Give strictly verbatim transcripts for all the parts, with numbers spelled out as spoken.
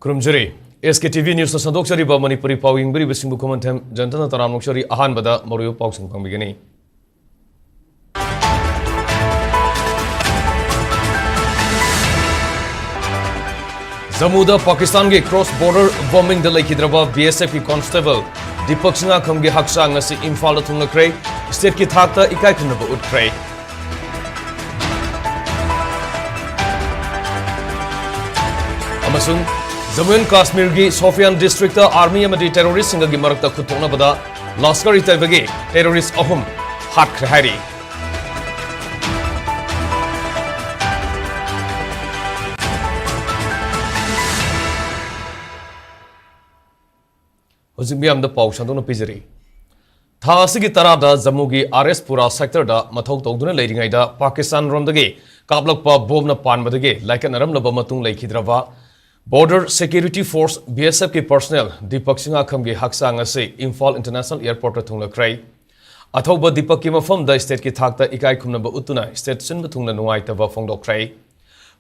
ꯈꯨꯔꯨꯝꯖꯔꯤ꯫ ꯑꯦꯁ ꯀꯦ T V ꯅ꯭ꯌꯨꯁꯅ ꯁꯟꯗꯣꯛꯆꯔꯤꯕ Manipuri ꯄꯥꯎ ꯌꯦꯡꯕꯤꯔꯤꯕꯁꯤꯡꯕꯨ ꯈꯨꯃꯟꯊꯦꯝ ꯖꯟꯇꯅ ꯇꯔꯥꯝꯅ ꯑꯣꯛꯆꯔꯤ꯫ ꯑꯍꯥꯟꯕꯗ ꯃꯔꯨꯑꯣꯏꯕ ꯄꯥꯎꯁꯤꯡ ꯐꯪꯕꯤꯒꯅꯤ꯫ ꯖꯝꯃꯨꯗ ꯄꯥꯀꯤꯁꯇꯥꯟꯒꯤ ꯀ꯭ꯔꯣꯁ ꯕꯣꯔꯗꯔ ꯕꯣꯝꯕꯤꯡꯗ ꯂꯩꯈꯤꯗ꯭ꯔꯕ ꯕꯤ ꯑꯦꯁ ꯑꯦꯐꯀꯤ ꯀꯣꯟꯁꯇꯦꯕꯜ ꯗꯤꯄꯛ ꯁꯤꯡꯍꯥꯈꯝꯒꯤ ꯍꯛꯆꯥꯡ ꯑꯁꯤ ꯏꯝꯐꯥꯜꯗ ꯊꯨꯡꯂꯈ꯭ꯔꯦ꯫ ꯁ꯭ꯇꯦꯠꯀꯤ ꯊꯥꯛꯇ ꯏꯀꯥꯏ ꯈꯨꯝꯅꯕ ꯎꯠꯈ꯭ꯔꯦ꯫ ꯑꯃꯁꯨꯡ ꯖꯝꯃꯨ ꯑꯦꯟ ꯀꯥꯁꯃꯤꯔꯒꯤ ꯁꯣꯐꯤꯌꯥꯟ ꯗꯤꯁꯇ꯭ꯔꯤꯛꯇ ꯑꯥꯔꯃꯤ ꯑꯃꯗꯤ ꯇꯦꯔꯣꯔꯤꯁ꯭ꯠꯁꯤꯡꯒꯒꯤ ꯃꯔꯛꯇ ꯈꯨꯠꯊꯣꯛꯅꯕꯗ ꯂꯁꯀꯔ-ꯏ-ꯇꯩꯕꯒꯤ ꯇꯦꯔꯣꯔꯤꯁ꯭ꯠ ꯑꯍꯨꯝ ꯍꯥꯠꯈ꯭ꯔꯦ ꯍꯥꯏꯔꯤ꯫ ꯍꯧꯖꯤꯛ ꯃꯤꯌꯥꯝꯗ ꯄꯥꯎ ꯁꯟꯗꯣꯛꯅ ꯄꯤꯖꯔꯤ꯫ ꯊꯥ ꯑꯁꯤꯒꯤ ꯇꯔꯥꯗ ꯖꯝꯃꯨꯒꯤ ꯑꯥꯔ ꯑꯦꯁ ꯄꯨꯔꯥ ꯁꯦꯛꯇꯔꯗ ꯃꯊꯧ ꯇꯧꯗꯨꯅ ꯂꯩꯔꯤꯉꯩꯗ ꯄꯥꯀꯤꯁꯇꯥꯟ ꯔꯣꯝꯗꯒꯤ ꯀꯥꯞꯂꯛꯄ ꯕꯣꯝꯅ ꯄꯥꯟꯕꯗꯒꯤ ꯂꯥꯏꯀꯠꯅꯔꯝꯂꯕ ꯃꯇꯨꯡ ꯂꯩꯈꯤꯗ꯭ꯔꯕ ꯕꯣꯔꯗꯔ ꯁꯦꯀ꯭ꯌꯨꯔꯤꯇꯤ ꯐꯣꯔꯁ, ꯕꯤ ꯑꯦꯁ ꯑꯦꯐꯀꯤ ꯄꯔꯁꯅꯦꯜ ꯗꯤꯄꯛ ꯁꯤꯡꯍꯥꯈꯝꯒꯤ ꯍꯛꯆꯥꯡ ꯑꯁꯤ ꯏꯝꯐꯥꯜ ꯏꯟꯇꯔꯅꯦꯁꯅꯦꯜ ꯑꯦꯌꯔꯄꯣꯔꯠꯇ ꯊꯨꯡꯂꯈ꯭ꯔꯦ꯫ ꯑꯊꯧꯕ ꯗꯤꯄꯛꯀꯤ ꯃꯐꯝꯗ ꯁ꯭ꯇꯦꯠꯀꯤ ꯊꯥꯛꯇ ꯏꯀꯥꯏ ꯈꯨꯝꯅꯕ ꯎꯠꯇꯨꯅ ꯁ꯭ꯇꯦꯠ ꯁꯤꯟꯕ ꯊꯨꯡꯅ ꯅꯨꯡꯉꯥꯏꯇꯕ ꯐꯣꯡꯗꯣꯛꯈ꯭ꯔꯦ꯫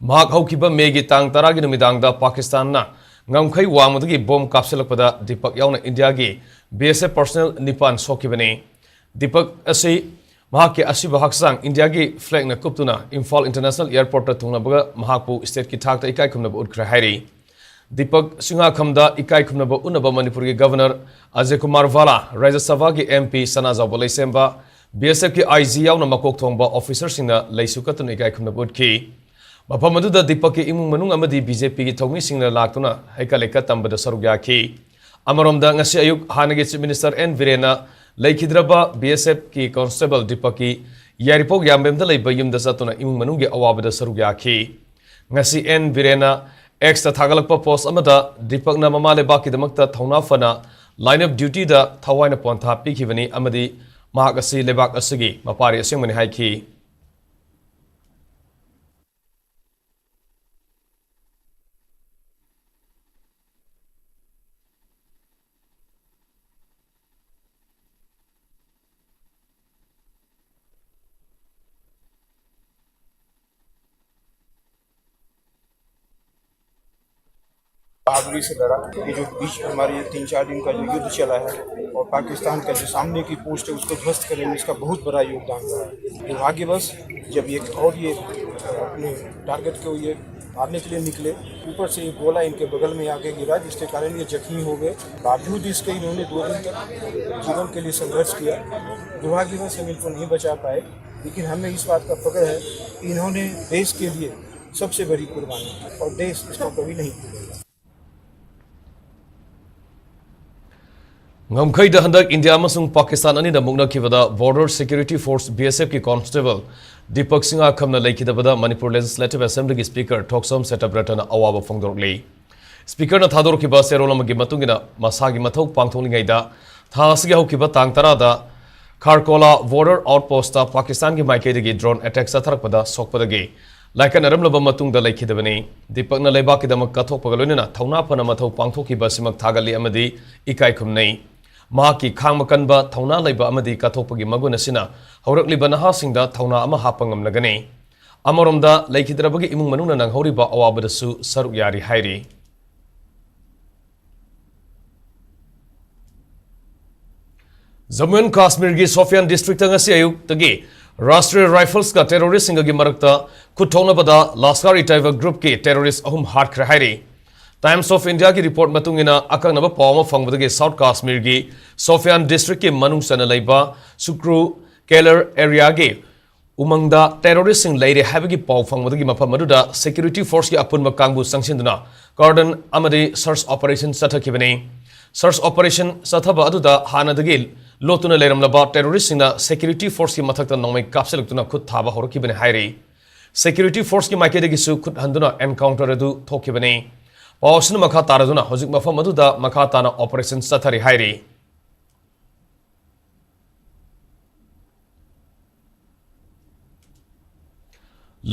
ꯃꯍꯥꯛ ꯍꯧꯈꯤꯕ ꯃꯦꯒꯤ ꯇꯥꯡ ꯇꯔꯥꯒꯤ ꯅꯨꯃꯤꯗꯥꯡꯗ ꯄꯥꯀꯤꯁꯇꯥꯟꯅ ꯉꯝꯈꯩ ꯋꯥꯡꯃꯗꯒꯤ ꯕꯣꯝ ꯀꯥꯞꯁꯤꯜꯂꯛꯄꯗ ꯗꯤꯄꯛ ꯌꯥꯎꯅ ꯏꯟꯗꯤꯌꯥꯒꯤ ꯕꯤ ꯑꯦꯁ ꯑꯦꯐ ꯄꯔꯁꯅꯦꯜ ꯅꯤꯄꯥꯟ ꯁꯣꯛꯈꯤꯕꯅꯤ꯫ ꯗꯤꯄꯛ ꯑꯁꯤ ꯃꯍꯥꯛꯀꯤ ꯑꯁꯤꯕ ꯍꯛꯆꯥꯡ ꯏꯟꯗꯤꯌꯥꯒꯤ ꯐ꯭ꯂꯦꯒꯅ ꯀꯨꯞꯇꯨꯅ ꯏꯝꯐꯥꯜ ꯏꯟꯇꯔꯅꯦꯁꯅꯦꯜ ꯑꯦꯌꯔꯄꯣꯔꯠꯇ ꯊꯨꯡꯂꯕꯒ ꯃꯍꯥꯛꯄꯨ ꯁ꯭ꯇꯦꯠꯀꯤ ꯊꯥꯛꯇ ꯏꯀꯥꯏ ꯈꯨꯝꯅꯕ ꯎꯠꯈ꯭ꯔꯦ ꯍꯥꯏꯔꯤ꯫ ꯗꯤꯄꯛ ꯁꯤꯡꯍꯥꯈꯝꯗ ꯏꯀꯥꯏ ꯈꯨꯝꯅꯕ ꯎꯠꯅꯕ ꯃꯅꯤꯄꯨꯔꯒꯤ ꯒꯚꯔꯅꯔ ꯑꯖꯌ ꯀꯨꯃꯥꯔ ꯚꯥꯂꯥ, ꯔꯥꯖ꯭ꯌ ꯁꯚꯥꯒꯤ ꯑꯦꯝ ꯄꯤ ꯁꯅꯥꯖꯥꯎꯕ ꯂꯩꯁꯦꯝꯕ, ꯕꯤ ꯑꯦꯁ ꯑꯦꯐꯀꯤ ꯑꯥꯏ ꯖꯤ ꯌꯥꯎꯅ ꯃꯀꯣꯛ ꯊꯣꯡꯕ ꯑꯣꯐꯤꯁꯔꯁꯤꯡꯅ ꯂꯩꯁꯨ ꯀꯠꯇꯨꯅ ꯏꯀꯥꯏ ꯈꯨꯝꯅꯕ ꯎꯠꯈꯤ꯫ ꯃꯐꯝ ꯑꯗꯨꯗ ꯗꯤꯄꯛꯀꯤ ꯏꯃꯨꯡ ꯃꯅꯨꯡ ꯑꯃꯗꯤ ꯕꯤ ꯖꯦ ꯄꯤꯒꯤ ꯊꯧꯃꯤꯁꯤꯡꯅ ꯂꯥꯛꯇꯨꯅ ꯍꯩꯀꯠ ꯂꯩꯀꯠ ꯇꯝꯕꯗ ꯁꯔꯨꯛ ꯌꯥꯈꯤ꯫ ꯑꯃꯔꯣꯝꯗ, ꯉꯁꯤ ꯑꯌꯨꯛ ꯍꯥꯟꯅꯒꯤ ꯆꯤꯐ ꯃꯤꯅꯤꯁꯇꯔ ꯑꯦꯟ ꯕꯤꯔꯦꯟꯅ ꯂꯩꯈꯤꯗ꯭ꯔꯕ ꯕꯤ ꯑꯦꯁ ꯑꯦꯐꯀꯤ ꯀꯣꯟꯁꯇꯦꯕꯜ ꯗꯤꯄꯛꯀꯤ ꯌꯥꯏꯔꯤꯄꯣꯛ ꯌꯥꯝꯕꯦꯝꯗ ꯂꯩꯕ ꯌꯨꯝꯗ ꯆꯠꯇꯨꯅ ꯏꯃꯨꯡ ꯃꯅꯨꯡꯒꯤ ꯑꯋꯥꯕꯗ ꯁꯔꯨꯛ ꯌꯥꯈꯤ꯫ ꯉꯁꯤ ꯑꯦꯟ ꯕꯤꯔꯦꯟꯅ ꯑꯦꯛꯁꯇ ꯊꯥꯒꯠꯂꯛꯄ ꯄꯣꯁ ꯑꯃꯗ, ꯗꯤꯄꯛꯅ ꯃꯃꯥ ꯂꯩꯕꯥꯛꯀꯤꯗꯃꯛꯇ ꯊꯧꯅꯥ ꯐꯅ ꯂꯥꯏꯟ ꯑꯣꯐ ꯗ꯭ꯌꯨꯇꯤꯗ ꯊꯋꯥꯏꯅ ꯄꯣꯟꯊꯥ ꯄꯤꯈꯤꯕꯅꯤ ꯑꯃꯗꯤ ꯃꯍꯥꯛ ꯑꯁꯤ ꯂꯩꯕꯥꯛ ꯑꯁꯤꯒꯤ ꯃꯄꯥꯔꯤ ꯑꯁꯦꯡꯕꯅꯤ ꯍꯥꯏꯈꯤ꯫ आगरी से लड़ा। ये जो बीच में हमारे ये तीन चार दिन का जो युद्ध चला है और पाकिस्तान का जो सामने की पोस्ट है उसको ध्वस्त करने में इसका बहुत बड़ा योगदान रहा है। दुर्भाग्यवश जब ये और ये अपने टारगेट को ये मारने के लिए निकले, ऊपर से एक गोला इनके बगल में आके गिरा, जिसके कारण ये जख्मी हो गए। बावजूद इसके इन्होंने दो दिन तक जीवन के लिए संघर्ष किया। दुर्भाग्यवश हम इनको नहीं बचा पाए, लेकिन हमें इस बात का फख्र है कि इन्होंने देश के लिए सबसे बड़ी कुर्बानी दी और देश इसको कभी नहीं भूलेगा। ꯉꯝꯈꯩꯗ ꯍꯟꯗꯛ ꯏꯟꯗꯤꯌꯥ ꯑꯃꯁꯨꯡ ꯄꯥꯀꯤꯁꯇꯥꯟ ꯑꯅꯤꯅ ꯃꯨꯛꯅꯈꯤꯕꯗ Border Security Force, B S F ꯀꯤ ꯀꯣꯟꯁꯇꯦꯕꯜ ꯗꯤꯄꯛ ꯁꯤꯡꯍ ꯈꯝꯅ ꯂꯩꯈꯤꯗꯕꯗ ꯃꯅꯤꯄꯨꯔ Legislative Assembly ꯒꯤ Speaker ꯊꯣꯛꯆꯣꯝ ꯁꯇ꯭ꯌꯕ꯭ꯔꯇꯅ ꯑꯋꯥꯕ ꯐꯣꯡꯗꯣꯔꯛꯂꯤ꯫ Speaker ꯅ ꯊꯥꯗꯣꯔꯛꯈꯤꯕ ꯆꯦꯔꯣꯜ ꯑꯃꯒꯤ ꯃꯇꯨꯡ ꯏꯟꯅ, ꯃꯁꯥꯒꯤ ꯃꯊꯧ ꯄꯥꯡꯊꯣꯛꯂꯤꯉꯩꯗ ꯊꯥ ꯑꯁꯤꯒꯤ ꯍꯧꯈꯤꯕ ꯇꯥꯡ ꯇꯔꯥꯗ ꯈꯥꯔꯀꯣꯂꯥ Border Outpost ꯇ ꯄꯥꯀꯤꯁꯇꯥꯟꯒꯤ ꯃꯥꯏꯀꯩꯗꯒꯤ drone attack ꯆꯠꯊꯔꯛꯄꯗ ꯁꯣꯛꯄꯗꯒꯤ ꯂꯥꯏꯀꯠꯅꯔꯝꯂꯕ ꯃꯇꯨꯡꯗ ꯂꯩꯈꯤꯗꯕꯅꯤ꯫ ꯗꯤꯄꯛꯅ ꯂꯩꯕꯥꯛꯀꯤꯗꯃꯛ ꯀꯠꯊꯣꯛꯄꯒ ꯂꯣꯏꯅꯅ ꯊꯧꯅꯥ ꯐꯅ ꯃꯊꯧ ꯄꯥꯡꯊꯣꯛꯈꯤꯕ ꯑꯁꯤꯃꯛ ꯊꯥꯒꯠꯂꯤ ꯑꯃꯗꯤ ꯏꯀꯥꯏ ꯈꯨꯝꯅꯩ꯫ ꯃꯍꯥꯛꯀꯤ ꯈꯥꯡꯕ ꯀꯟꯕ, ꯊꯧꯅꯥ ꯂꯩꯕ ꯑꯃꯗꯤ ꯀꯠꯊꯣꯛꯄꯒꯤ ꯃꯒꯨꯟ ꯑꯁꯤꯅ ꯍꯧꯔꯛꯂꯤꯕ ꯅꯍꯥꯁꯤꯡꯗ ꯊꯧꯅꯥ ꯑꯃ ꯍꯥꯞꯄ ꯉꯝꯂꯒꯅꯤ꯫ ꯑꯃꯔꯣꯝꯗ, ꯂꯩꯈꯤꯗ꯭ꯔꯕꯒꯤ ꯏꯃꯨꯡ ꯃꯅꯨꯡꯅ ꯅꯪꯍꯧꯔꯤꯕ ꯑꯋꯥꯕꯗꯁꯨ ꯁꯔꯨꯛ ꯌꯥꯔꯤ ꯍꯥꯏꯔꯤ꯫ ꯖꯝꯃꯨ ꯑꯦꯟ ꯀꯥꯁꯃꯤꯔꯒꯤ ꯁꯣꯐꯤꯌꯥꯟ ꯗꯤꯁꯇ꯭ꯔꯤꯛꯇ ꯉꯁꯤ ꯑꯌꯨꯛꯇꯒꯤ ꯔꯥꯁꯇ꯭ꯔꯤꯌ ꯔꯥꯏꯐꯜꯁꯀ ꯇꯦꯔꯣꯔꯤꯁ꯭ꯠꯁꯤꯡꯒꯒꯤ ꯃꯔꯛꯇ ꯈꯨꯠ ꯊꯣꯛꯅꯕꯗ ꯂꯥꯁꯀꯥꯔ-ꯏ-ꯇꯥꯏꯕ ꯒ꯭ꯔꯨꯞꯀꯤ ꯇꯦꯔꯣꯔꯤꯁ꯭ꯠ ꯑꯍꯨꯝ ꯍꯥꯠꯈ꯭ꯔꯦ ꯍꯥꯏꯔꯤ꯫ Times of Indiaꯒꯤ ꯔꯤꯄꯣꯔꯠ ꯃꯇꯨꯡ ꯏꯟꯅ, ꯑꯀꯛꯅꯕ ꯄꯥꯎ ꯑꯃ ꯐꯪꯕꯗꯒꯤ ꯁꯥꯎꯊ ꯀꯥꯁꯃꯤꯔꯒꯤ ꯁꯣꯐꯤꯌꯥꯟ ꯗꯤꯁꯇ꯭ꯔꯤꯛꯀꯤ ꯃꯅꯨꯡ ꯆꯟꯅ ꯂꯩꯕ ꯁꯨꯀ꯭ꯔꯨ ꯀꯦꯂꯔ ꯑꯦꯔꯤꯌꯥꯒꯤ ꯎꯃꯪꯗ ꯇꯦꯔꯣꯔꯤꯁ꯭ꯠꯁꯤꯡ ꯂꯩꯔꯦ ꯍꯥꯏꯕꯒꯤ ꯄꯥꯎ ꯐꯪꯕꯗꯒꯤ ꯃꯐꯝ ꯑꯗꯨꯗ ꯁꯦꯀ꯭ꯌꯨꯔꯤꯇꯤ ꯐꯣꯔꯁꯀꯤ ꯑꯄꯨꯟꯕ ꯀꯥꯡꯕꯨ ꯆꯪꯁꯤꯟꯗꯨꯅ ꯀꯣꯔꯗꯟ ꯑꯃꯗꯤ ꯁꯔꯆ ꯑꯣꯄꯔꯦꯁꯟ ꯆꯠꯊꯈꯤꯕꯅꯤ꯫ ꯁꯔꯆ ꯑꯣꯄꯔꯦꯁꯟ ꯆꯠꯊꯕ ꯑꯗꯨꯗ ꯍꯥꯟꯅꯗꯒꯤ ꯂꯣꯠꯇꯨꯅ ꯂꯩꯔꯝꯂꯕ ꯇꯦꯔꯣꯔꯤꯁ꯭ꯠꯁꯤꯡꯅ ꯁꯦꯀ꯭ꯌꯨꯔꯤꯇꯤ ꯐꯣꯔꯁꯀꯤ ꯃꯊꯛꯇ ꯅꯣꯡꯃꯩ ꯀꯥꯞꯁꯤꯜꯂꯛꯇꯨꯅ ꯈꯨꯠ ꯊꯥꯕ ꯍꯧꯔꯛꯈꯤꯕꯅꯤ ꯍꯥꯏꯔꯤ꯫ ꯁꯦꯀ꯭ꯌꯨꯔꯤꯇꯤ ꯐꯣꯔꯁꯀꯤ ꯃꯥꯏꯀꯩꯗꯒꯤꯁꯨ ꯈꯨꯠ ꯍꯟꯗꯨꯅ ꯑꯦꯟꯀꯥꯎꯟꯇꯔ ꯑꯗꯨ ꯊꯣꯛꯈꯤꯕꯅꯤ꯫ ꯄꯥꯎ ꯑꯁꯤꯅ ꯃꯈꯥ ꯇꯥꯔꯗꯨꯅ ꯍꯧꯖꯤꯛ ꯃꯐꯝ ꯑꯗꯨꯗ ꯃꯈꯥ ꯇꯥꯅ ꯑꯣꯄꯔꯦꯁꯟ ꯆꯠꯊꯔꯤ ꯍꯥꯏꯔꯤ꯫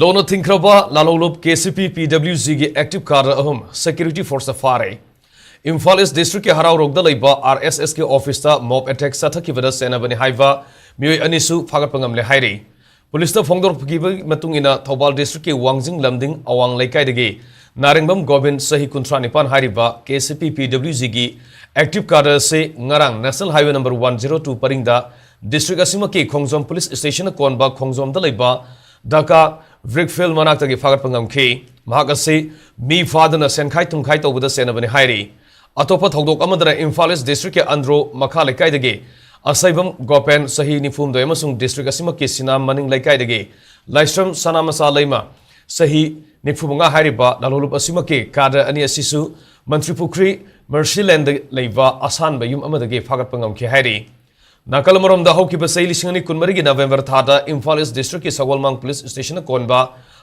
ꯂꯣꯟꯅ ꯊꯤꯡꯈ꯭ꯔꯕ ꯂꯥꯂꯣꯡꯂꯨꯞ ꯀꯦ ꯁꯤ ꯄꯤ ꯄꯤ ꯗꯕ꯭ꯂꯤꯎ ꯖꯤꯒꯤ ꯑꯦꯛꯇꯤꯚ ꯀꯥꯔꯗ ꯑꯍꯨꯝ ꯁꯦꯀ꯭ꯌꯨꯔꯤꯇꯤ ꯐꯣꯔꯁꯅ ꯐꯥꯔꯦ꯫ ꯏꯝꯐꯥꯜ ꯏꯁ꯭ꯠ ꯗꯤꯁꯇ꯭ꯔꯤꯛꯀꯤ ꯍꯔꯥꯎꯔꯣꯛꯇ ꯂꯩꯕ ꯑꯥꯔ ꯑꯦꯁ ꯑꯦꯁꯀꯤ ꯑꯣꯐꯤꯁꯇ ꯃꯣꯕ ꯑꯦꯇꯦꯛ ꯆꯠꯊꯈꯤꯕꯗ ꯆꯦꯟꯅꯕꯅꯤ ꯍꯥꯏꯕ ꯃꯤꯑꯣꯏ ꯑꯅꯤꯁꯨ ꯐꯥꯒꯠꯄ ꯉꯝꯂꯦ ꯍꯥꯏꯔꯤ꯫ ꯄꯨꯂꯤꯁꯇ ꯐꯣꯡꯗꯣꯔꯛꯈꯤꯕꯒꯤ ꯃꯇꯨꯡ ꯏꯟꯅ, ꯊꯧꯕꯥꯜ ꯗꯤꯁꯇ꯭ꯔꯤꯛꯀꯤ ꯋꯥꯡꯖꯤꯡ ꯂꯝꯗꯤꯡ ꯑꯋꯥꯡ ꯂꯩꯀꯥꯏꯗꯒꯤ ꯅꯥꯔꯤꯡꯕꯝ ꯒꯣꯕꯤꯟ, ꯆꯍꯤ ꯀꯨꯟꯊ꯭ꯔꯥ ꯅꯤꯄꯥꯟ ꯍꯥꯏꯔꯤꯕ ꯀꯦ ꯁꯤ ꯄꯤ ꯄꯤ ꯗꯕ꯭ꯂꯤꯎ ꯖꯤꯒꯤ active cadre ꯑꯁꯤ ꯉꯔꯥꯡ National Highway number one zero two ꯄꯔꯤꯡꯗ district ꯑꯁꯤꯃꯛꯀꯤ ꯈꯣꯡꯖꯣꯝ police stationꯅ ꯀꯣꯟꯕ ꯈꯣꯡꯖꯣꯝꯗ ꯂꯩꯕ ꯙꯀꯥ brick field ꯃꯅꯥꯛꯇꯒꯤ ꯐꯥꯒꯠꯄ ꯉꯝꯈꯤ꯫ ꯃꯍꯥꯛ ꯑꯁꯤ ꯃꯤ ꯐꯥꯗꯨꯅ ꯁꯦꯟꯈꯥꯏ ꯊꯨꯝꯈꯥꯏ ꯇꯧꯕꯗ ꯆꯦꯟꯅꯕꯅꯤ ꯍꯥꯏꯔꯤ꯫ ꯑꯇꯣꯞꯄ ꯊꯧꯗꯣꯛ ꯑꯃꯗꯅ ꯏꯝꯐꯥꯜ East districtꯀꯤ ꯑꯟꯗ꯭ꯔꯣ ꯃꯈꯥ ꯂꯩꯀꯥꯏꯗꯒꯤ ꯑꯁꯩꯕꯝ ꯒꯣꯄꯦꯟ, ꯆꯍꯤ ꯅꯤꯐꯨ ꯍꯨꯝꯗꯣꯏ, ꯑꯃꯁꯨꯡ district ꯑꯁꯤꯃꯛꯀꯤ ꯁꯤꯅꯥ ꯃꯅꯤꯡ ꯂꯩꯀꯥꯏꯗꯒꯤ ꯂꯥꯏꯁ꯭ꯔꯝ ꯁꯅꯥꯃꯆꯥ ꯂꯩꯃ, ꯆꯍꯤ ꯅꯤꯐꯨ ꯃꯉꯥ ꯍꯥꯏꯔꯤꯕ ꯂꯥꯂꯣꯡꯂꯨꯞ ꯑꯁꯤꯃꯛꯀꯤ cadre ꯑꯅꯤ ꯑꯁꯤꯁꯨ ꯃꯟꯇ꯭ꯔꯤꯄꯨꯈ꯭ꯔꯤ Mercy Laneꯗ ꯂꯩꯕ ꯑꯁꯥꯟꯕ ꯌꯨꯝ ꯑꯃꯗꯒꯤ ꯐꯥꯒꯠꯄ ꯉꯝꯈꯤ ꯍꯥꯏꯔꯤ꯫ ꯅꯥꯀꯜ ꯑꯃꯔꯣꯝꯗ, ꯍꯧꯈꯤꯕ ꯆꯍꯤ ꯂꯤꯁꯤꯡ ꯑꯅꯤ ꯀꯨꯟꯃꯔꯤꯒꯤ November ꯊꯥꯗ ꯏꯝꯐꯥꯜ East districtꯀꯤ ꯁꯒꯣꯜꯃꯥꯡ police stationꯅ ꯀꯣꯟꯕ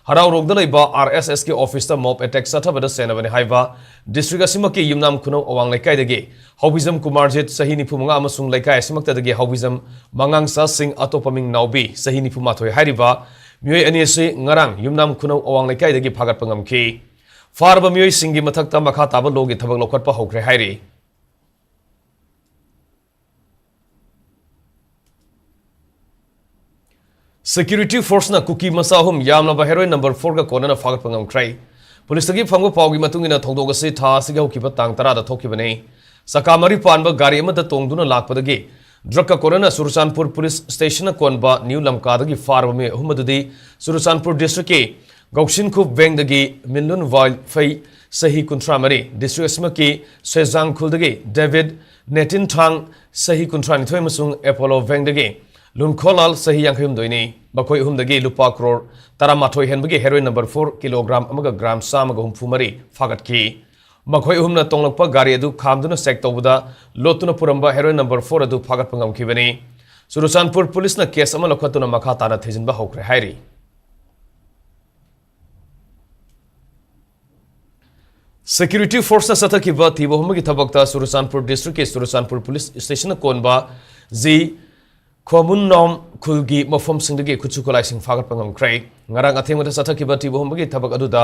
ꯍꯔꯥꯎꯔꯣꯡꯗ ꯂꯩꯕ ꯑꯥꯔ ꯑꯦꯁ ꯑꯦꯁꯀꯤ officeꯇ mob attack ꯆꯠꯊꯕꯗ ꯆꯦꯟꯅꯕꯅꯤ ꯍꯥꯏꯕ district ꯑꯁꯤꯃꯛꯀꯤ ꯌꯨꯝꯅꯥꯝ ꯈꯨꯅꯧ ꯑꯋꯥꯡ ꯂꯩꯀꯥꯏꯗꯒꯤ ꯍꯧꯕꯤꯖꯝ ꯀꯨꯃꯥꯔꯖꯤꯠ, ꯆꯍꯤ ꯅꯤꯐꯨ ꯃꯉꯥ, ꯑꯃꯁꯨꯡ ꯂꯩꯀꯥꯏ ꯑꯁꯤꯃꯛꯇꯗꯒꯤ ꯍꯧꯕꯤꯖꯝ ꯃꯉꯥꯡꯆꯥ ꯁꯤꯡ, ꯑꯇꯣꯞꯄ ꯃꯤꯡ ꯅꯥꯎꯕꯤ, ꯆꯍꯤ ꯅꯤꯐꯨ ꯃꯥꯊꯣꯏ ꯍꯥꯏꯔꯤꯕ ꯃꯤꯑꯣꯏ ꯑꯅꯤ ꯑꯁꯤ ꯉꯔꯥꯡ ꯌꯨꯝꯅꯥꯝ ꯈꯨꯅꯧ ꯑꯋꯥꯡ ꯂꯩꯀꯥꯏꯗꯒꯤ ꯐꯥꯒꯠꯄ ꯉꯝꯈꯤ꯫ ꯐꯥꯔꯕ ꯃꯤꯑꯣꯏꯁꯤꯡꯒꯤ ꯃꯊꯛꯇ ꯃꯈꯥ ꯇꯥꯕ ꯂꯣꯒꯤ ꯊꯕꯛ ꯂꯧꯈꯠꯄ ꯍꯧꯈ꯭ꯔꯦ ꯍꯥꯏꯔꯤ꯫ Security forceꯅ ꯀꯨꯀꯤ ꯃꯆꯥ ꯑꯍꯨꯝ ꯌꯥꯝꯂꯕ heroin number fourꯒ ꯀꯣꯟꯅꯅ ꯐꯥꯒꯠꯄ ꯉꯝꯈ꯭ꯔꯦ꯫ Policeꯇꯒꯤ ꯐꯪꯕ ꯄꯥꯎꯒꯤ ꯃꯇꯨꯡ ꯏꯟꯅ, ꯊꯧꯗꯣꯛ ꯑꯁꯤ ꯊꯥ ꯑꯁꯤꯒꯤ ꯍꯧꯈꯤꯕ ꯇꯥꯡ ꯇꯔꯥꯗ ꯊꯣꯛꯈꯤꯕꯅꯤ꯫ ꯆꯀꯥ ꯃꯔꯤ ꯄꯥꯟꯕ ꯒꯥꯔꯤ ꯑꯃꯗ ꯇꯣꯡꯗꯨꯅ ꯂꯥꯛꯄꯗꯒꯤ drugꯀ ꯀꯣꯟꯅꯅ ꯆꯨꯔꯆꯥꯟꯄꯨꯔ police stationꯅ ꯀꯣꯟꯕ ꯅ꯭ꯌꯨ ꯂꯝꯀꯥꯗꯒꯤ ꯐꯥꯔꯕ ꯃꯤꯑꯣꯏ ꯑꯍꯨꯝ ꯑꯗꯨꯗꯤ ꯆꯨꯔꯆꯥꯟꯄꯨꯔ districtꯀꯤ ꯒꯧꯁꯤꯟꯈꯨꯞ ꯚꯦꯡꯗꯒꯤ ꯃꯤꯟꯂꯨꯟ ꯋꯥꯏꯐꯩ, ꯆꯍꯤ ꯀꯨꯟꯊ꯭ꯔꯥ ꯃꯔꯤ, district ꯑꯁꯤꯃꯛꯀꯤ ꯁꯦꯖꯥꯡ ꯈꯨꯜꯗꯒꯤ ꯗꯦꯕꯤꯠ ꯅꯦꯇꯤꯟꯊꯥꯡ, ꯆꯍꯤ ꯀꯨꯟꯊ꯭ꯔꯥ ꯅꯤꯊꯣꯏ, ꯑꯃꯁꯨꯡ ꯑꯦꯄꯣꯂꯣ ꯚꯦꯡꯗꯒꯤ ꯂꯨꯟꯈꯣꯂꯥꯜ, ꯆꯍꯤ ꯌꯥꯡꯈꯩ ꯍꯨꯝꯗꯣꯏꯅꯤ꯫ ꯃꯈꯣꯏ ꯑꯍꯨꯝꯗꯒꯤ ꯂꯨꯄꯥ ꯀ꯭ꯔꯣꯔ ꯇꯔꯥꯃꯥꯊꯣꯏ ꯍꯦꯟꯕꯒꯤ heroin number four kilogram ꯑꯃꯒ gram ꯆꯥꯝꯃꯒ ꯍꯨꯝꯐꯨ ꯃꯔꯤ ꯐꯥꯒꯠꯈꯤ꯫ ꯃꯈꯣꯏ ꯑꯍꯨꯝꯅ ꯇꯣꯡꯂꯛꯄ ꯒꯥꯔꯤ ꯑꯗꯨ ꯈꯥꯝꯗꯨꯅ check ꯇꯧꯕꯗ, ꯂꯣꯠꯇꯨꯅ ꯄꯨꯔꯝꯕ heroin number four ꯑꯗꯨ ꯐꯥꯒꯠꯄ ꯉꯝꯈꯤꯕꯅꯤ꯫ ꯆꯨꯔꯆꯥꯟꯄꯨꯔ policeꯅ case ꯑꯃ ꯂꯧꯈꯠꯇꯨꯅ ꯃꯈꯥ ꯇꯥꯅ ꯊꯤꯖꯤꯟꯕ ꯍꯧꯈ꯭ꯔꯦ ꯍꯥꯏꯔꯤ꯫ Security forceꯅ ꯆꯠꯊꯈꯤꯕ ꯊꯤꯕ ꯍꯨꯝꯕꯒꯤ ꯊꯕꯛꯇ ꯆꯨꯔꯆꯥꯟꯄꯨꯔ districtꯀꯤ ꯆꯨꯔꯆꯥꯟꯄꯨꯔ police stationꯅ ꯀꯣꯟꯕ ꯖꯤ ꯈꯣꯃꯨꯟꯅꯣꯝ ꯈꯨꯜꯒꯤ ꯃꯐꯝꯁꯤꯡꯗꯒꯤ ꯈꯨꯠꯁꯨ ꯈꯨꯠꯂꯥꯏꯁꯤꯡ ꯐꯥꯒꯠꯄ ꯉꯝꯈ꯭ꯔꯦ꯫ ꯉꯔꯥꯡ ꯑꯊꯦꯡꯕꯗ ꯆꯠꯊꯈꯤꯕ ꯊꯤꯕ ꯍꯨꯝꯕꯒꯤ ꯊꯕꯛ ꯑꯗꯨꯗ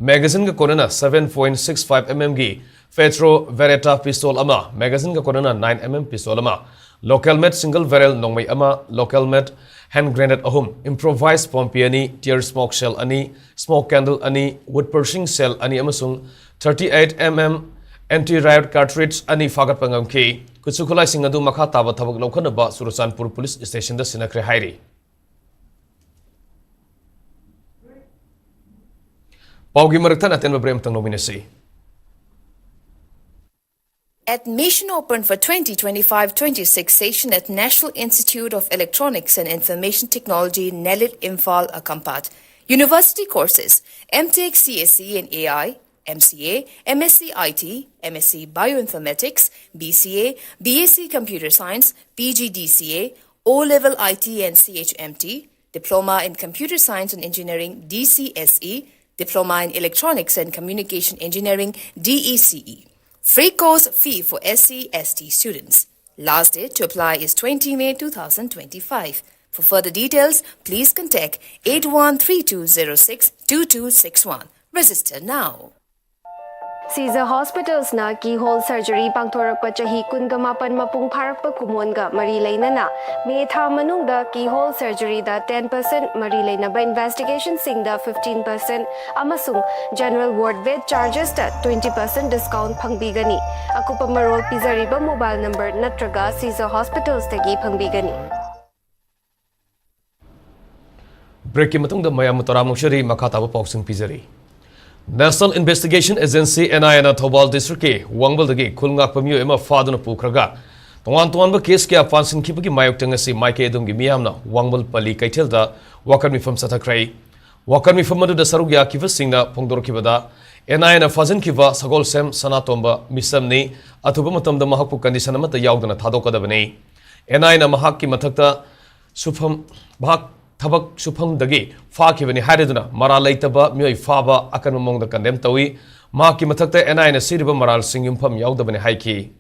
magazineꯒ ꯀꯣꯟꯅꯅ seven point six five mmꯒꯤ Petro Beretta pistol ꯑꯃ, magazineꯒ ꯀꯣꯟꯅꯅ nine mm pistol ꯑꯃ, local made single barrel ꯅꯣꯡꯃꯩ ꯑꯃ, local made Hand grenade ꯑꯍꯨꯝ, improvised ꯄꯣꯝꯄꯤ ꯑꯅꯤ, tear smoke shell ꯑꯅꯤ, smoke candle ꯑꯅꯤ, wood piercing shell ꯑꯅꯤ ꯑꯃꯁꯨꯡ thirty eight M M anti riot cartridge ꯑꯅꯤ ꯐꯥꯒꯠꯄ ꯉꯝꯈꯤ꯫ ꯈꯨꯠꯁꯨ ꯈꯨꯠꯂꯥꯏꯁꯤꯡ ꯑꯗꯨ ꯃꯈꯥ ꯇꯥꯕ ꯊꯕꯛ ꯂꯧꯈꯠꯅꯕ ꯆꯨꯔꯆꯥꯟꯄꯨꯔ ꯄꯨꯂꯤꯁ ꯁ꯭ꯇꯦꯁꯟꯗ ꯁꯤꯟꯅꯈ꯭ꯔꯦ ꯍꯥꯏꯔꯤ꯫ ꯄꯥꯎꯒꯤ ꯃꯔꯛꯇ ꯑꯇꯦꯟꯕ break ꯑꯃꯇꯪ ꯂꯧꯃꯤꯟꯅꯁꯤ꯫ Admission open for twenty twenty-five twenty-six session at National Institute of Electronics and Information Technology, NELIT, Imphal, Akampat. University courses: M Tech C S E and A I, M C A, M S C I T, M S C Bioinformatics, B C A, B S C Computer Science, P G D C A, O-level I T and C H M T, Diploma in Computer Science and Engineering, D C S E, Diploma in Electronics and Communication Engineering, D E C E. Free course fee for S C S T students. Last date to apply is twenty May two thousand twenty-five. For further details, please contact eight one three two zero six two two six one. Register now. Caesar Hospitals ꯅ keyhole surgery ꯄꯥꯡꯊꯣꯔꯛꯄ ꯆꯍꯤ ꯀꯨꯟꯒ ꯃꯥꯄꯟ ꯃꯄꯨꯡ ꯐꯥꯔꯛꯄ ꯀꯨꯝꯑꯣꯟꯒ ꯃꯔꯤ ꯂꯩꯅꯅ May ꯊꯥ ꯃꯅꯨꯡꯗ keyhole surgery ꯗ ten percent, ꯃꯔꯤ ꯂꯩꯅꯕ investigation ꯁꯤꯡꯗ fifteen percent ꯑꯃꯁꯨꯡ general ward bed charges ꯇ twenty percent discount ꯐꯪꯕꯤꯒꯅꯤ꯫ ꯑꯀꯨꯞꯄ ꯃꯔꯣꯜ ꯄꯤꯖꯔꯤꯕ mobile number ꯅꯠꯇ꯭ꯔꯒ Caesar Hospitals ꯇꯒꯤ ꯐꯪꯕꯤꯒꯅꯤ꯫ Break ꯀꯤ ꯃꯇꯨꯡꯗ ꯃꯌꯥꯝꯕꯨ ꯇꯔꯥꯝꯅ ꯑꯣꯛꯆꯔꯤ꯫ ꯃꯈꯥ ꯇꯥꯕ ꯄꯥꯎꯁꯤꯡ ꯄꯤꯖꯔꯤ꯫ National Investigation Agency, N I A ꯅ ꯊꯧꯕꯥꯜ district ꯀꯤ ꯋꯥꯡꯕꯜꯗꯒꯤ ꯈꯨꯜ ꯉꯥꯛꯄ ꯃꯤꯑꯣꯏ ꯑꯃ ꯐꯥꯗꯨꯅ ꯄꯨꯈ꯭ꯔꯒ ꯇꯣꯉꯥꯟ ꯇꯣꯉꯥꯟꯕ case ꯀꯌꯥ ꯄꯥꯟꯁꯤꯟꯈꯤꯕꯒꯤ ꯃꯥꯌꯣꯛꯇ ꯉꯁꯤ ꯃꯥꯏꯀꯩ ꯑꯗꯨꯝꯒꯤ ꯃꯤꯌꯥꯝꯅ ꯋꯥꯡꯕꯜ ꯄꯜꯂꯤ ꯀꯩꯊꯦꯜꯗ ꯋꯥꯀꯠ ꯃꯤꯐꯝ ꯆꯠꯊꯈ꯭ꯔꯦ꯫ ꯋꯥꯀꯠ ꯃꯤꯐꯝ ꯑꯗꯨꯗ ꯁꯔꯨꯛ ꯌꯥꯈꯤꯕꯁꯤꯡꯅ ꯐꯣꯡꯗꯣꯔꯛꯈꯤꯕꯗ, N I A ꯅ ꯐꯥꯖꯤꯟꯈꯤꯕ ꯁꯒꯣꯜꯁꯦꯝ ꯁꯅꯥꯇꯣꯝꯕ ꯃꯤꯆꯝꯅꯤ꯫ ꯑꯊꯨꯕ ꯃꯇꯝꯗ ꯃꯍꯥꯛꯄꯨ condition ꯑꯃꯠꯇ ꯌꯥꯎꯗꯅ ꯊꯥꯗꯣꯛꯀꯗꯕꯅꯤ꯫ N I A ꯅ ꯃꯍꯥꯛꯀꯤ ꯃꯊꯛꯇ ꯁꯨꯐꯝ, ꯃꯍꯥꯛ ꯊꯕꯛ ꯁꯨꯐꯝꯗꯒꯤ ꯐꯥꯈꯤꯕꯅꯤ ꯍꯥꯏꯔꯗꯨꯅ ꯃꯔꯥꯜ ꯂꯩꯇꯕ ꯃꯤꯑꯣꯏ ꯐꯥꯕ ꯑꯀꯟꯕ ꯃꯑꯣꯡꯗ condemn ꯇꯧꯏ꯫ ꯃꯍꯥꯛꯀꯤ ꯃꯊꯛꯇ N I A ꯅ ꯁꯤꯔꯤꯕ ꯃꯔꯥꯜꯁꯤꯡ ꯌꯨꯝꯐꯝ ꯌꯥꯎꯗꯕꯅꯤ ꯍꯥꯏꯈꯤ꯫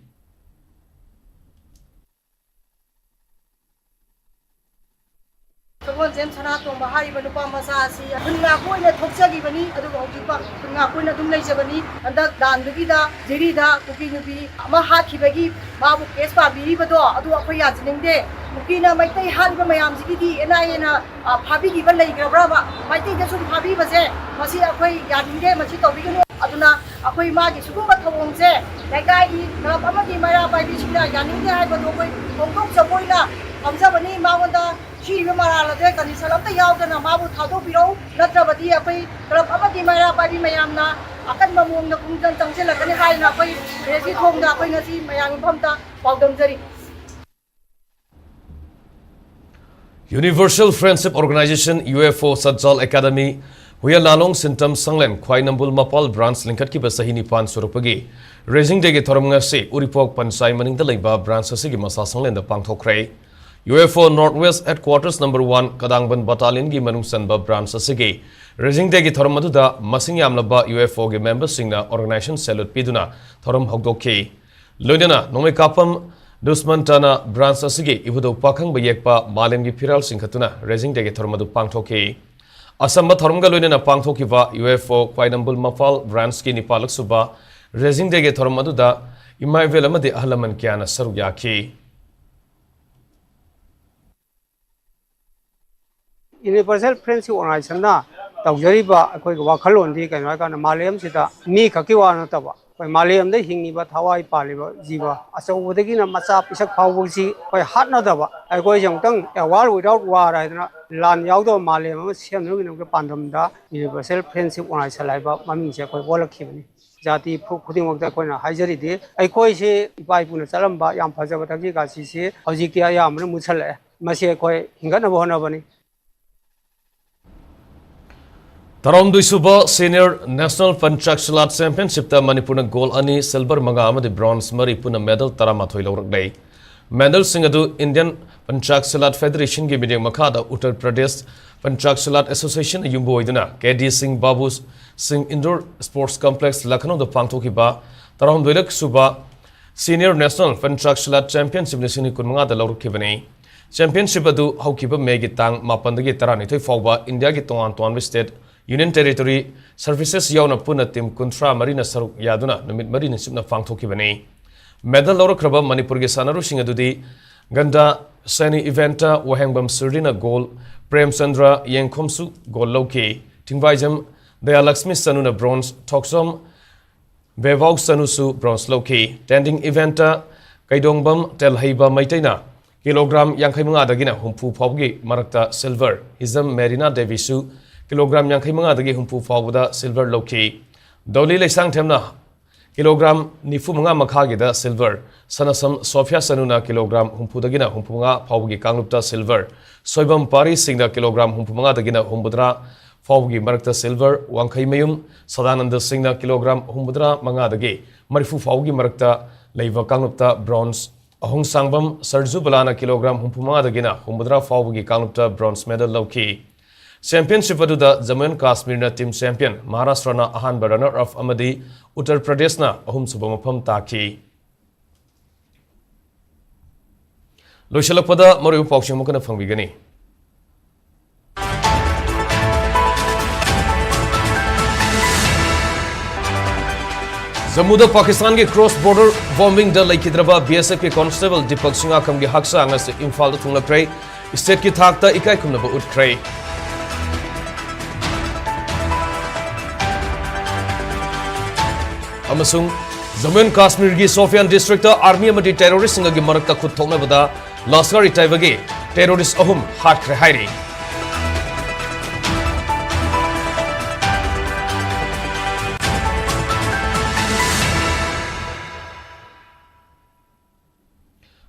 ꯁꯒꯣꯜꯁꯦꯝ ꯁꯅꯥꯇꯣꯝꯕ ꯍꯥꯏꯔꯤꯕ ꯅꯨꯄꯥ ꯃꯆꯥ ꯑꯁꯤ ꯈꯨꯟ ꯉꯥꯛꯄ ꯑꯣꯏꯅ ꯊꯣꯛꯆꯈꯤꯕꯅꯤ, ꯑꯗꯨꯒ ꯍꯧꯖꯤꯛ ꯈꯨꯟ ꯉꯥꯛꯄ ꯑꯣꯏꯅ ꯑꯗꯨꯝ ꯂꯩꯖꯕꯅꯤ꯫ ꯍꯟꯗꯛ ꯂꯥꯟꯗꯨꯒꯤꯗ ꯖꯤꯔꯤꯗ ꯀꯨꯀꯤ ꯅꯨꯄꯤ ꯑꯃ ꯍꯥꯠꯈꯤꯕꯒꯤ ꯃꯥꯕꯨ case ꯄꯥꯕꯤꯔꯤꯕꯗꯣ ꯑꯗꯨ ꯑꯩꯈꯣꯏ ꯌꯥꯖꯅꯤꯡꯗꯦ꯫ ꯀꯨꯀꯤꯅ ꯃꯩꯇꯩ ꯍꯥꯠꯂꯤꯕ ꯃꯌꯥꯝꯁꯤꯒꯤꯗꯤ ꯑꯦꯟ ꯑꯥꯏ ꯑꯦꯅ ꯐꯥꯕꯤꯈꯤꯕ ꯂꯩꯈ꯭ꯔꯕ꯭ꯔꯕ? ꯃꯩꯇꯩꯗ ꯁꯨꯝ ꯐꯥꯕꯤꯕꯁꯦ ꯃꯁꯤ ꯑꯩꯈꯣꯏ ꯌꯥꯅꯤꯡꯗꯦ, ꯃꯁꯤ ꯇꯧꯕꯤꯒꯅꯨ꯫ ꯑꯗꯨꯅ ꯑꯩꯈꯣꯏ ꯃꯥꯒꯤ ꯁꯤꯒꯨꯝꯕ ꯊꯧꯑꯣꯡꯁꯦ ꯂꯩꯀꯥꯏꯒꯤ ꯀ꯭ꯂꯕ ꯑꯃꯗꯤ ꯃꯩꯔꯥ ꯄꯥꯏꯕꯤꯁꯤꯡꯅ ꯌꯥꯅꯤꯡꯗꯦ ꯍꯥꯏꯕꯗꯨ ꯑꯩꯈꯣꯏ ꯐꯣꯡꯗꯣꯛꯆꯕ ꯑꯣꯏꯅ ꯐꯝꯖꯕꯅꯤ꯫ ꯃꯉꯣꯟꯗ ꯁꯤꯔꯤꯕ ꯃꯔꯥꯜ ꯑꯗꯨ ꯀꯟꯗꯤꯁꯟ ꯑꯝꯇ ꯌꯥꯎꯗꯅ ꯃꯥꯕꯨ ꯊꯥꯗꯣꯛꯄꯤꯔꯛꯎ, ꯅꯠꯇ꯭ꯔꯕꯗꯤ ꯑꯩꯈꯣꯏ ꯀ꯭ꯂꯕ ꯑꯃꯗꯤ ꯃꯩꯔꯥ ꯄꯥꯏꯕꯤ ꯃꯌꯥꯝꯅ ꯑꯀꯟꯕ ꯃꯑꯣꯡꯗ ꯈꯣꯡꯖꯪ ꯆꯪꯁꯤꯜꯂꯛꯀꯅꯤ ꯍꯥꯏꯅ ꯑꯩꯈꯣꯏ ꯄ꯭ꯔꯦꯁꯀꯤ ꯊꯣꯡꯗ ꯑꯩꯈꯣꯏ ꯉꯁꯤ ꯃꯌꯥꯝꯒꯤ ꯃꯐꯝꯗ ꯄꯥꯎꯗꯝꯖꯔꯤ꯫ Universal Friendship Organization, U F O, Satjal academy, ꯍꯨꯌꯦꯟ ꯂꯥꯂꯣꯡ ꯁꯤꯟꯇꯝ ꯁꯪꯂꯦꯟ ꯈ꯭ꯋꯥꯏꯅꯝꯕꯨꯜ ꯃꯄꯥꯜ ꯕ꯭ꯔꯥꯟꯁ ꯂꯤꯡꯈꯠꯈꯤꯕ ꯆꯍꯤ ꯅꯤꯄꯥꯟ ꯁꯨꯔꯛꯄꯒꯤ ꯔꯦꯖꯤꯡ ꯗꯦꯒꯤ ꯊꯧꯔꯝ ꯉꯁꯤ ꯎꯔꯤꯄꯣꯛ ꯄꯟꯆꯥꯏ ꯃꯅꯤꯡꯗ ꯂꯩꯕ ꯕ꯭ꯔꯥꯟꯁ ꯑꯁꯤꯒꯤ ꯃꯁꯥ ꯁꯪꯂꯦꯟꯗ ꯄꯥꯡꯊꯣꯛꯈ꯭ꯔꯦ꯫ U F O North West Headquarters number one ꯀꯗꯥꯡꯕꯟ ꯕꯇꯥꯂꯤꯌꯟꯒꯤ ꯃꯅꯨꯡ ꯆꯟꯕ ꯕ꯭ꯔꯥꯟꯁ ꯑꯁꯤꯒꯤ ꯔꯦꯖꯤꯡ ꯗꯦꯒꯤ ꯊꯧꯔꯝ ꯑꯗꯨꯗ ꯃꯁꯤꯡ ꯌꯥꯝꯂꯕ U F O ꯒꯤ ꯃꯦꯝꯕꯔꯁꯤꯡꯅ organization salute ꯄꯤꯗꯨꯅ ꯊꯧꯔꯝ ꯍꯧꯗꯣꯛꯈꯤ꯫ ꯂꯣꯏꯅꯅ ꯅꯣꯡꯃꯩ ꯀꯥꯞꯐꯝ ꯗꯨꯁꯃꯟ ꯇꯥꯅ ꯕ꯭ꯔꯥꯟꯁ ꯑꯁꯤꯒꯤ ꯏꯕꯨꯙꯧ ꯄꯥꯈꯪꯕ ꯌꯦꯛꯄ ꯃꯥꯂꯦꯝꯒꯤ ꯐꯤꯔꯥꯜ ꯆꯤꯡꯈꯠꯇꯨꯅ ꯔꯦꯖꯤꯡ ꯗꯦꯒꯤ ꯊꯧꯔꯝ ꯑꯗꯨ ꯄꯥꯡꯊꯣꯛꯈꯤ꯫ ꯑꯆꯝꯕ ꯊꯧꯔꯝꯒ ꯂꯣꯏꯅꯅ ꯄꯥꯡꯊꯣꯛꯈꯤꯕ U F O ꯈ꯭ꯋꯥꯏꯅꯝꯕꯨꯜ ꯃꯄꯥꯜ ꯕ꯭ꯔꯥꯟꯁꯀꯤ ꯅꯤꯄꯥꯜꯂꯛ ꯁꯨꯕ ꯔꯦꯖꯤꯡ ꯗꯦꯒꯤ ꯊꯧꯔꯝ ꯑꯗꯨꯗ ꯏꯃꯥ ꯏꯕꯦꯜ ꯑꯃꯗꯤ ꯑꯍꯜ ꯂꯃꯟ ꯀꯌꯥꯅ ꯁꯔꯨꯛ ꯌꯥꯈꯤ꯫ Universal Friendship Organizationꯅ ꯇꯧꯖꯔꯤꯕ ꯑꯩꯈꯣꯏꯒꯤ ꯋꯥꯈꯜꯂꯣꯟꯗꯤ ꯀꯩꯅꯣ ꯍꯥꯏꯀꯥꯟꯗ ꯃꯥꯂꯦꯝꯁꯤꯗ ꯃꯤ ꯈꯛꯀꯤ ꯋꯥ ꯅꯠꯇꯕ ꯑꯩꯈꯣꯏ ꯃꯥꯂꯦꯝꯗ ꯍꯤꯡꯉꯤꯕ ꯊꯋꯥꯏ ꯄꯥꯜꯂꯤꯕ ꯖꯤꯕ ꯑꯆꯧꯕꯗꯒꯤꯅ ꯃꯆꯥ ꯄꯤꯁꯛ ꯐꯥꯎꯕꯁꯤ ꯑꯩꯈꯣꯏ ꯍꯥꯠꯅꯗꯕ ꯑꯩꯈꯣꯏꯁꯦ ꯑꯃꯨꯛꯇꯪ a world without war ꯍꯥꯏꯗꯅ ꯂꯥꯟ ꯌꯥꯎꯗꯕ ꯃꯥꯂꯦꯝ ꯑꯃ ꯁꯦꯝꯅꯕꯒꯤꯗꯃꯛꯇ ꯄꯥꯟꯗꯝꯗ Universal Friendship Organization ꯍꯥꯏꯕ ꯃꯃꯤꯡꯁꯦ ꯑꯩꯈꯣꯏ ꯑꯣꯜꯂꯛꯈꯤꯕꯅꯤ꯫ ꯖꯥꯇꯤ ꯐꯨꯔꯨꯞ ꯈꯨꯗꯤꯡꯃꯛꯇ ꯑꯩꯈꯣꯏꯅ ꯍꯥꯏꯖꯔꯤꯗꯤ ꯑꯩꯈꯣꯏꯁꯤ ꯏꯄꯥ ꯏꯄꯨꯅ ꯆꯠꯂꯝꯕ ꯌꯥꯝ ꯐꯖꯕ ꯊꯛꯁꯤ ꯈꯥꯁꯤꯁꯤ ꯍꯧꯖꯤꯛꯇꯤ ꯑꯌꯥꯝꯕꯅ ꯃꯨꯠꯁꯜꯂꯛꯑꯦ꯫ ꯃꯁꯤ ꯑꯩꯈꯣꯏ ꯍꯤꯡꯒꯠꯅꯕ ꯍꯣꯠꯅꯕꯅꯤ꯫ ꯇꯔꯥꯍꯨꯝꯗꯣꯏ ꯁꯨꯕ Senior National Panchak Chalat Championshipꯇ ꯃꯅꯤꯄꯨꯔꯅ gold ꯑꯅꯤ, silver ꯃꯉꯥ ꯑꯃꯗꯤ bronze ꯃꯔꯤ ꯄꯨꯟꯅ medal ꯇꯔꯥꯃꯥꯊꯣꯏ ꯂꯧꯔꯛꯂꯦ꯫ Medalꯁꯤꯡ ꯑꯗꯨ Indian Panchak Chalat Federationꯒꯤ ꯃꯤꯠꯌꯦꯡ ꯃꯈꯥꯗ ꯎꯠꯇꯔ ꯄ꯭ꯔꯗꯦꯁ ꯄꯟꯆꯥꯛ ꯆꯂꯥꯠ ꯑꯦꯁꯣꯁꯤꯌꯦꯁꯟꯅ ꯌꯨꯝꯕꯨ ꯑꯣꯏꯗꯨꯅ ꯀꯦ ꯗꯤ ꯁꯤꯡ ꯕꯥꯕꯨ ꯁꯤꯡ ꯏꯟꯗꯣꯔ ꯁ꯭ꯄꯣꯔꯠꯁ ꯀꯝꯄ꯭ꯂꯦꯛꯁ ꯂꯈꯅꯧꯗ ꯄꯥꯡꯊꯣꯛꯈꯤꯕ ꯇꯔꯥꯍꯨꯝꯗꯣꯏꯂꯛ ꯁꯨꯕ Senior National Panchak Chalat Championship ꯂꯤꯁꯤꯡ ꯑꯅꯤ ꯀꯨꯟꯃꯉꯥꯗ ꯂꯧꯔꯛꯈꯤꯕꯅꯤ꯫ Championship ꯑꯗꯨ ꯍꯧꯈꯤꯕ ꯃꯦꯒꯤ ꯇꯥꯡ ꯃꯥꯄꯟꯗꯒꯤ ꯇꯔꯥꯅꯤꯊꯣꯏ ꯐꯥꯎꯕ ꯏꯟꯗꯤꯌꯥꯒꯤ ꯇꯣꯉꯥꯟ ꯇꯣꯉꯥꯟꯕ state, union territory, services ꯌꯥꯎꯅ ꯄꯨꯟꯅ team ꯀꯨꯟꯊ꯭ꯔꯥ ꯃꯔꯤꯅ ꯁꯔꯨꯛ ꯌꯥꯗꯨꯅ ꯅꯨꯃꯤꯠ ꯃꯔꯤꯅꯤ ꯆꯨꯞꯅ ꯄꯥꯡꯊꯣꯛꯈꯤꯕꯅꯤ꯫ Medal ꯂꯧꯔꯛꯈ꯭ꯔꯕ ꯃꯅꯤꯄꯨꯔꯒꯤ ꯁꯥꯟꯅꯔꯣꯏꯁꯤꯡ ꯑꯗꯨꯗꯤ ꯒꯟꯗꯥ ꯁꯦꯅꯤ ꯏꯚꯦꯟꯠꯇ ꯋꯥꯍꯦꯡꯕꯝ ꯁꯨꯔꯖꯤꯅ ꯒꯣꯜ, ꯄ꯭ꯔꯦꯝꯆꯟꯗ꯭ꯔ ꯌꯦꯡꯈꯣꯝꯁꯨ ꯒꯣꯜ ꯂꯧꯈꯤ꯫ ꯊꯤꯡꯕꯥꯏꯖꯝ ꯗꯌꯥꯂꯛꯁꯃꯤ ꯁꯅꯨꯅ ꯕ꯭ꯔꯣꯟꯖ, ꯊꯣꯛꯆꯣꯝ ꯕꯦꯕꯥꯎ ꯁꯅꯨꯁꯨ ꯕ꯭ꯔꯣꯟꯖ ꯂꯧꯈꯤ꯫ ꯇꯦꯟꯗꯤꯡ ꯏꯚꯦꯟꯠꯇ ꯀꯩꯗꯣꯡꯕꯝ ꯇꯦꯜꯍꯩꯕ ꯃꯩꯇꯩꯅ ꯀꯤꯂꯣꯒ꯭ꯔꯥꯝ ꯌꯥꯡꯈꯩ ꯃꯉꯥꯗꯒꯤꯅ ꯍꯨꯝꯐꯨ ꯐꯥꯎꯕꯒꯤ ꯃꯔꯛꯇ ꯁꯤꯜꯚꯔ, ꯍꯤꯖꯝ ꯃꯦꯔꯤꯅꯥ ꯗꯦꯕꯤꯁꯨ ꯀꯤꯂꯣꯒ꯭ꯔꯥꯝ ꯌꯥꯡꯈꯩ ꯃꯉꯥꯗꯒꯤ ꯍꯨꯝꯐꯨ ꯐꯥꯎꯕꯗ ꯁꯤꯜꯚꯔ ꯂꯧꯈꯤ꯫ ꯗꯣꯂꯤ ꯂꯩꯁꯥꯡꯊꯦꯝꯅ ꯀꯤꯂꯣꯒ꯭ꯔꯥꯝ ꯅꯤꯐꯨ ꯃꯉꯥ ꯃꯈꯥꯒꯤꯗ ꯁꯤꯜꯚꯔ, ꯁꯅꯥꯁꯝ ꯁꯣꯐꯤꯌꯥ ꯁꯅꯨꯅ ꯀꯤꯂꯣꯒ꯭ꯔꯥꯝ ꯍꯨꯝꯐꯨꯗꯒꯤꯅ ꯍꯨꯝꯐꯨ ꯃꯉꯥ ꯐꯥꯎꯕꯒꯤ ꯀꯥꯡꯂꯨꯞꯇ ꯁꯤꯜꯚꯔ, ꯁꯣꯏꯕꯝ ꯄꯥꯔꯤ ꯁꯤꯡꯅ ꯀꯤꯂꯣꯒ꯭ꯔꯥꯝ ꯍꯨꯝꯐꯨ ꯃꯉꯥꯗꯒꯤꯅ ꯍꯨꯝꯐꯨꯇꯔꯥ ꯐꯥꯎꯕꯒꯤ ꯃꯔꯛꯇ ꯁꯤꯜꯚꯔ, ꯋꯥꯡꯈꯩꯃꯌꯨꯝ ꯁꯗꯥꯅꯟꯗ ꯁꯤꯡꯅ ꯀꯤꯂꯣꯒ꯭ꯔꯥꯝ ꯍꯨꯝꯐꯨꯇꯔꯥ ꯃꯉꯥꯗꯒꯤ ꯃꯔꯤꯐꯨ ꯐꯥꯎꯕꯒꯤ ꯃꯔꯛꯇ ꯂꯩꯕ ꯀꯥꯡꯂꯨꯞꯇ ꯕ꯭ꯔꯣꯟꯖ, ꯑꯍꯣꯡꯁꯥꯡꯕꯝ ꯁꯔꯖꯨꯕꯂꯥꯅ ꯀꯤꯂꯣꯒ꯭ꯔꯥꯝ ꯍꯨꯝꯐꯨ ꯃꯉꯥꯗꯒꯤꯅ ꯍꯨꯝꯐꯨꯇꯔꯥ ꯐꯥꯎꯕꯒꯤ ꯀꯥꯡꯂꯨꯞꯇ ꯕ꯭ꯔꯣꯟꯖ ꯃꯦꯗꯜ ꯂꯧꯈꯤ꯫ ꯆꯦꯝꯄꯤꯌꯟꯁꯤꯞ ꯑꯗꯨꯗ ꯖꯝꯃꯨ ꯑꯦꯟ ꯀꯥꯁꯃꯤꯔꯅ ꯇꯤꯝ ꯆꯦꯝꯄꯤꯌꯟ, ꯃꯍꯥꯔꯥꯁꯇ꯭ꯔꯅ ꯑꯍꯥꯟꯕ ꯔꯟꯅꯔ ꯑꯞ ꯑꯃꯗꯤ ꯎꯠꯇꯔ ꯄ꯭ꯔꯗꯦꯁꯅ ꯑꯍꯨꯝꯁꯨꯕ ꯃꯐꯝ ꯇꯥꯈꯤ꯫ ꯂꯣꯏꯁꯤꯜꯂꯛꯄꯗ ꯃꯔꯨꯑꯣꯏꯕ ꯄꯥꯎꯁꯤꯡ ꯑꯃꯨꯛ ꯍꯟꯅ ꯐꯪꯕꯤꯒꯅꯤ꯫ ꯖꯝꯃꯨꯗ ꯄꯥꯀꯤꯁꯇꯥꯟꯒꯤ ꯀ꯭ꯔꯣꯁ ꯕꯣꯔꯗꯔ ꯕꯣꯝꯕꯤꯡꯗ ꯂꯩꯈꯤꯗ꯭ꯔꯕ ꯕꯤ ꯑꯦꯁ ꯑꯦꯐꯀꯤ ꯀꯣꯟꯁꯇꯦꯕꯜ ꯗꯤꯄꯛ ꯁꯤꯡꯍꯥꯈꯝꯒꯤ ꯍꯛꯆꯥꯡ ꯑꯁꯤ ꯏꯝꯐꯥꯜꯗ ꯊꯨꯡꯂꯈ꯭ꯔꯦ꯫ ꯁ꯭ꯇꯦꯠꯀꯤ ꯊꯥꯛꯇ ꯏꯀꯥꯏ ꯈꯨꯝꯅꯕ ꯎꯠꯈ꯭ꯔꯦ꯫ ꯑꯃꯁꯨꯡ ꯖꯝꯃꯨ ꯑꯦꯟ ꯀꯥꯁꯃꯤꯔꯒꯤ ꯁꯣꯐꯤꯌꯥꯟ ꯗꯤꯁꯇ꯭ꯔꯤꯛꯇ ꯑꯥꯔꯃꯤ ꯑꯃꯗꯤ ꯇꯦꯔꯣꯔꯤꯁꯁꯤꯡꯒꯤ ꯃꯔꯛꯇ ꯈꯨꯠ ꯊꯣꯛꯅꯕꯗ ꯂꯁꯀꯔ ꯏ ꯇꯩꯕꯒꯤ ꯇꯦꯔꯣꯔꯤꯁ ꯑꯍꯨꯝ ꯍꯥꯠꯈ꯭ꯔꯦ ꯍꯥꯏꯔꯤ꯫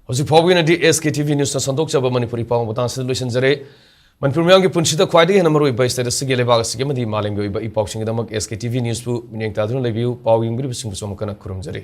ꯍꯧꯖꯤꯛ ꯐꯥꯎꯕꯒꯤ ꯑꯣꯏꯅꯗꯤ ꯑꯦꯁ ꯀꯦ ꯇꯤ ꯚꯤ ꯅ꯭ꯌꯨꯁꯅ ꯁꯟꯗꯣꯛꯆꯕ ꯃꯅꯤꯄꯨꯔꯤ ꯄꯥꯎ ꯃꯇꯥꯡꯁꯤꯗ ꯂꯣꯏꯁꯤꯟꯖꯔꯦ꯫ ꯃꯅꯤꯄꯨꯔ ꯃꯤꯌꯥꯝꯒꯤ ꯄꯨꯟꯁꯤꯗ ꯈ꯭ꯋꯥꯏꯗꯒꯤ ꯍꯦꯟꯅ ꯃꯔꯨꯑꯣꯏꯕ ꯁ꯭ꯇꯦꯠ ꯑꯁꯤꯒꯤ, ꯂꯩꯕꯥꯛ ꯑꯁꯤꯒꯤ ꯑꯃꯗꯤ ꯃꯥꯂꯦꯝꯒꯤ ꯑꯣꯏꯕ ꯏ ꯄꯥꯎꯁꯤꯡꯒꯤꯗꯃꯛ ꯑꯦꯁ ꯀꯦ ꯇꯤ ꯚꯤ ꯅ꯭ꯌꯨꯁꯄꯨ ꯃꯤꯠꯌꯦꯡ ꯇꯥꯗꯨꯅ ꯂꯩꯕꯤꯌꯨ꯫ ꯄꯥꯎ ꯌꯦꯡꯕꯤꯔꯤꯕꯁꯤꯡꯕꯨꯁꯨ ꯑꯃꯨꯛ ꯍꯟꯅ ꯈꯨꯔꯨꯝꯖꯔꯤ꯫